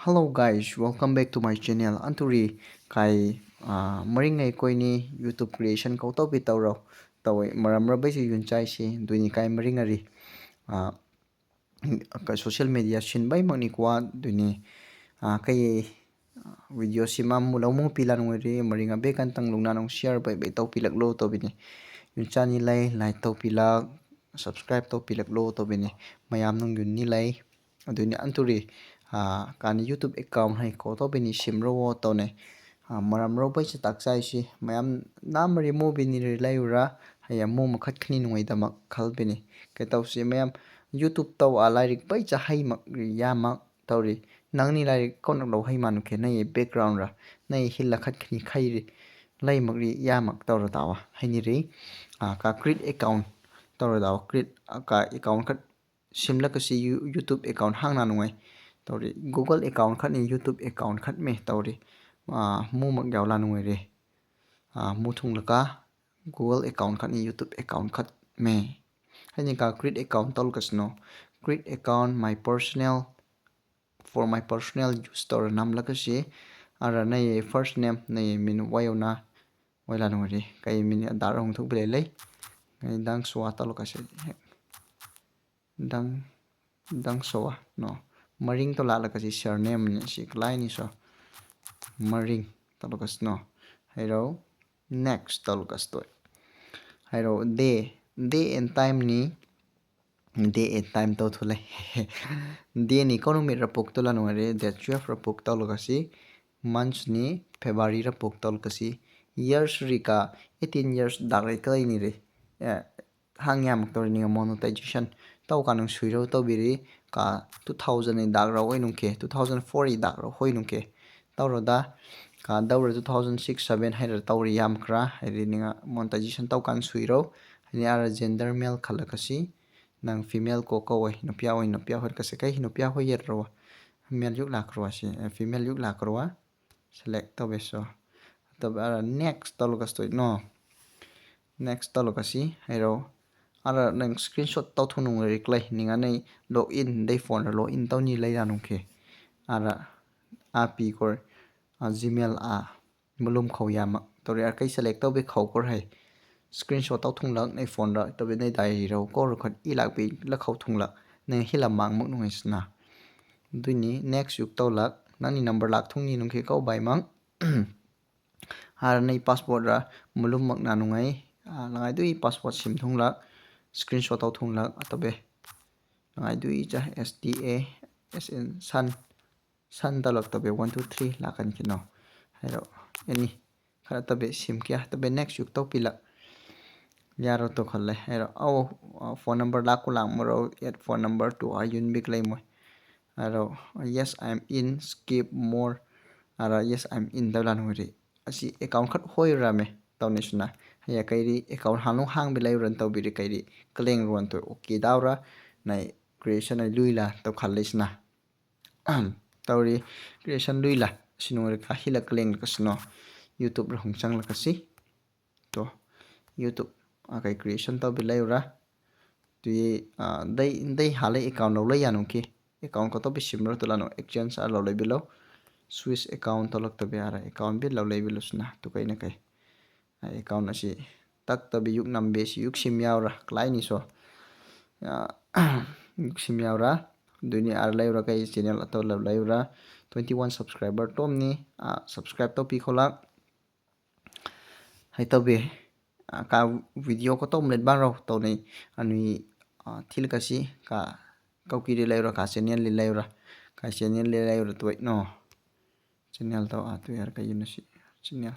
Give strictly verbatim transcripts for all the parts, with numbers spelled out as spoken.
Hello guys, welcome back to my channel. Anturi kai, ah, mering ngai koi ni YouTube creation kau tau pi tau rau. Tau maram rau bai si yun chai si, dui ni kai mering ari. Ah, ka social media sin bai mang ni kwa dui ni, ah, kai, ah, video si mam mulau mu pila nung ri, mering a bekan tang lung na nung share bai bai tau pilak lo tau bini. Yun cha ni lai, like tau pilak, subscribe tau pilak lo tau bini. Mayam nung yun ni lai. Dui ni anturi, ah, kani YouTube account hai koto bini sim ro wo tone. Ah, maram ro bai se tak chai si. Mayam nam ri mo bini ri lai ura. Haya mo makhat khni nung ai dama khal bini. Kai tau si mayam YouTube tau a lai rik bai cha hai mak ri ya mak tau ri. Nang ni lai rik kono lo hai manu khe nai background ra. Nai hilla khat khni khai ri. Lai mak ri ya mak tau ro dawa. Hai ni ri, ah, ka create account tau ro dawa. Create, ah, ka account khat simla kasi You-, YouTube account hangna nungai. Tauri Google account khat ni YouTube account khat me tauri, ah, mu mak yaula nungai re. Ah, mu thung laka Google account khat ni YouTube account khat me. Hai ni ka create account tol kasno. Create account my personal, for my personal use tor nam laka si. Ara nai first name nai min wayona waila nungai re. Kai min dar hong thuk bilai lai. Ngai dang swa tol kasi. Dang, dang sowa no. Maring to lala kasi surname ni si klai ni so. Maring to lukas no. Hairo next to lukas to. Hairo day, day and time ni, day and time to thule. Day ni kono mi rapok to lanu are, day twelve rapok to lukasi. Months ni February rapok to lukasi. Years rika eighteen years dagre klai ni re. Eh, hang ya mak tori ni monetization tau ka nung sui rau tau biri ka two thousand ni dak rau oi nung khe, two thousand four ni dak rau hoi nung khe. Tau rau da ka dau rau two thousand six seven hai rau tau ri yam kra hai ri ninga monetization tau kan sui rau. Hai ni ara gender male khala kasi nang female ko ko oi no pia oi no pia hoi kasi kai no pia hoi yer rau male yuk lak rau si, eh, female yuk lak rau. Select to be so. To be ara next tolo ka stoi no. Next tolo ka si hero. Ara nang screenshot tau thung nung reply ninga nei login dei phone ra login tau ni lai ra nung khe. Ara a pi kor a Gmail a mulum khau ya ma. To re ar kai select tau be khau kor hai. Screenshot tau thung lak nei phone ra to be nei diary rau kor khat i lak be la khau thung lak. Nei hila mang muk nung sna. Dui ni next yuk tau lak, nang ni number lak thung ni nung khe kau bai mang. Har nei password ra mulum mak na nung ai, ah, langai dui password sim thung lak, screenshot tau thung lak, atabe langai dui cha S T A S N san, san tau lak tabe one two three lakan khe no. Hai rok, any. Khara tabe sim kya, tabe next yuk tau pila. Yaro to khalle, hero, oh, oh, phone number la kulang moro, add phone number to a yun bik lai mo. Aro, yes, I'm in, skip more. Aro, yes, I'm in, da lan hori. Asi account khat hoi ra me, tau ne suna. Haya kairi account hanu hang bilai ran tau biri kairi, kleng ruan to, okay, daura, nai creation ai lui la, tau khalle suna. Tauri creation lui la sinung rika hila kleng rika sino YouTube ra hung chang laka si. To YouTube akai creation tau bilai ura. Tui, ah, dei, dei halai account rok lai yanu ki. Account koto bisim ro tula no exchange a lo lai bilo. Swiss account tolok to be ara account bi lo lai bilo sina to kai na kai. Ai account asi tak to bi yuk nam be si yuk sim yaura klai ni so. Ya, yuk sim yaura. Dui ni ar lai ura kai channel ato lai ura. Twenty one subscriber tom ni, ah, subscribe to pi kholak. Hai to be, ah, ka video ko tom let ban rok to ni anui, ah, thil ka si ka kau kiri lai ura ka channel li lai ura. Ka channel li lai ura to no. Channel to, ah, to yar ka yun si channel.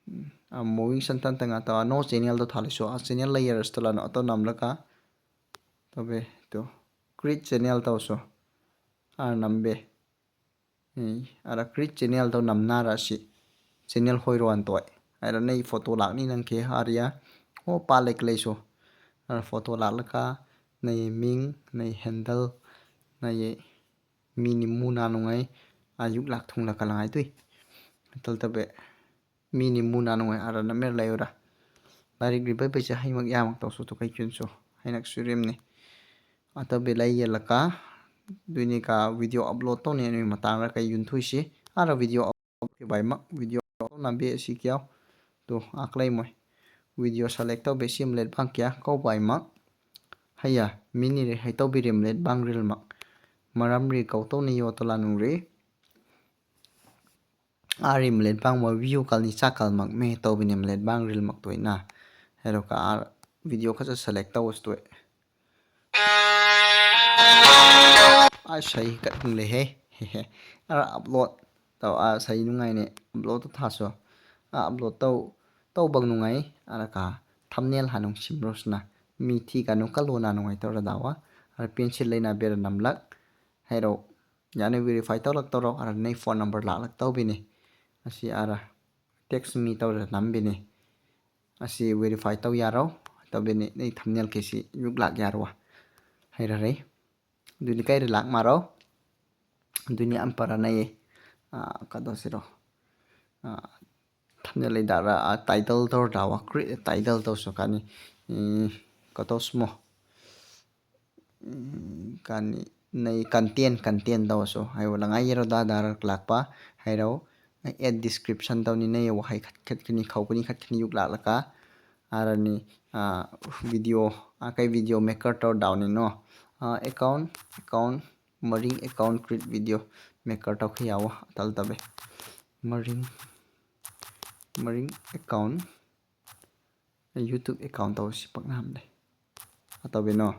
Hmm, a moving san tan tang ata no channel to thali so a channel la years to lano to nam laka. Tobe to create channel to so a nam be. Hmm, ara create channel to nam na ra si channel hoi ro an to ai. Ara nei photo lak ni nang khe aria o pa lek lei so. Ara photo lak laka nei ming nei handle nei mini muna nungai ayuk lak thung laka langai tui. Tal tabe mini muna nungai ara na mer lai ura. Larik ribai bai se haimak yamak tau su tukai kyun su. Hainak surim ni. Ata belai yelaka. Duini ka video upload tong ni ani matang ra kai yun thui si. Aro video upload khe bai ma video tong na be si kiao. To aklai moi. Video select tau be si mlet bang kia kau bai ma. Haya mini re hai tau bi re mlet bang ril ma. Maram ri kau tong ni yo tola nung ri. Ari mlet bang bo view kal ni chakal mak me to bini mlet bang ril mak toi na. Hero ka ar video kha select tau stoi. A sai ka thung le he. Ara upload tau a sai nung ai ne upload to thaso. A upload tau tau bang nung ai ara ka thumbnail ha nung sim ros na. Mi thi ka nung ka lo na nung ai to ra dawa. Ar pencil lai na ber nam lak. Hero. Yani verify tau lak tau rok, ara nei phone number la lak tau bini. Asi ara text me tau ra nam bini. Asi verify tau ya rau, tau bini nei thumbnail ke si yuk lak ya rua. Hai ra rei. Duni kai ri lak ma rau. Duni ampara nei, ah, kado si rau. Ah, thumbnail i dara, ah, title tau dawa, create title tau so kani. Hmm, kado smo. Hmm, kani nei content, content tau so. Hai wala ngai yero da dar klak pa. Hai rau add description tau ni nei wa hai khat khat kini khau kini khat kini yuk la laka. Ara ni, ah, video, akai video maker tau dau ni no. Ah, account, account, maring account create video maker tau khe yawa tal tabe. Maring, maring account, YouTube account tau sipak na hamle. Atau be no.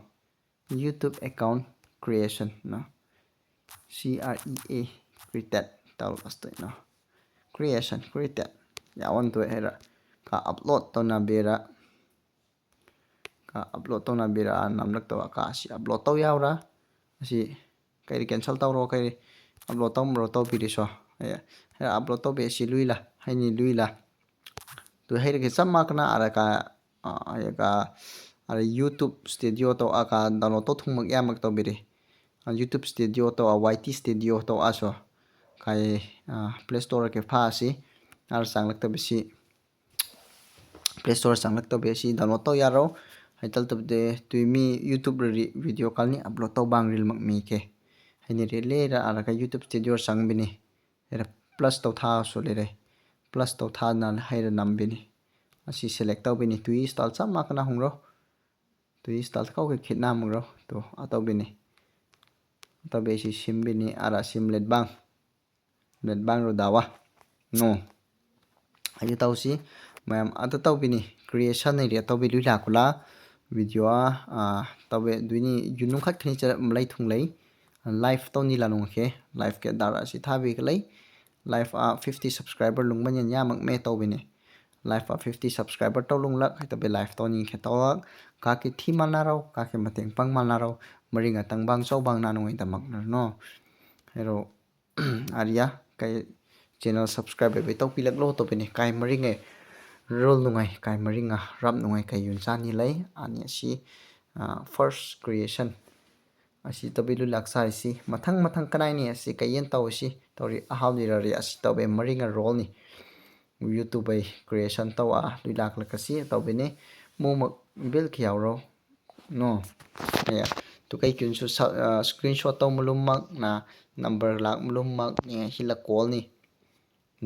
YouTube account creation no. C R E A created tau astoi no. Creation created. Ya on to era ka upload to na bera. Ka upload to na bera namlak to ka si upload to ya ora. Si kai cancel tau ro kai upload to ro to biri so. Ya. Ya upload to be si luila. Hai ni luila. Tu hai ke sama kena ara ka, ah, ya ka, ara YouTube Studio to aka download to thung mak ya mak to biri. Ah, YouTube Studio to, ah, Y T Studio to aso. Kai, ah, Play Store ke pha si. Ar sang lak to bisi. Play Store sang lak to bisi download to ya ro. Hai tal to de tui mi YouTube ri video kal ni upload to bang ril mak mi ke. Hai ni re le ra ara ka YouTube Studio sang bini. Era plus tau tha so le re. Plus tau tha na hai ra nam bini. Asi select tau bini tui style sama kena hung ro. Tui style kau ke khit nam ro. To atau bini. Atau be si sim bini ara sim let bang. Let bang ro dawa. No. Ayo tau si mayam ata tau bini creation area tau bi lui la kula video a, ah, tau be duini yunung khat khini chara mlai thung lai. Live to ni la nung khe, live ke dara si tha bi klai. Live a fifty subscriber lung manya nya mak me to bini. Live a fifty subscriber to lung lak, hai to be live to ni khe to lak. Ka ke thi mal na rau, ka ke mateng pang mal na rau, mari nga tang bang chau bang na nung ta mak na no. Hero, aria, kai channel subscribe be to pilak lo to bini, kai mari nge rol nungai, kai mari nga rap nungai, kai yun sa ni lai, ani si, ah, first creation. Asi tabi lu laksa isi mathang mathang kanai ni asi kayen tau isi tauri ahal ni rari asi tau be maringa rol ni YouTube bai creation tau a lui lak lak asi tau be ni muma bil khiau ro no ya tu kai kyun su sa, ah, screenshot tau mulum mak na number lak mulum mak ni hila call ni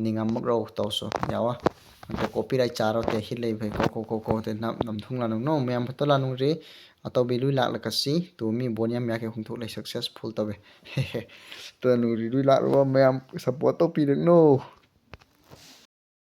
ninga mak rok tau so yawa. Hingke copyright cha rok te hit lai bai ko ko ko ko te nam nam thung la nung no meyam photo la nung ri ato belui lak lak si to mi boniam ya ke hung thuk lai successful to be to nung ri rui lak rok meyam support to pi rok no.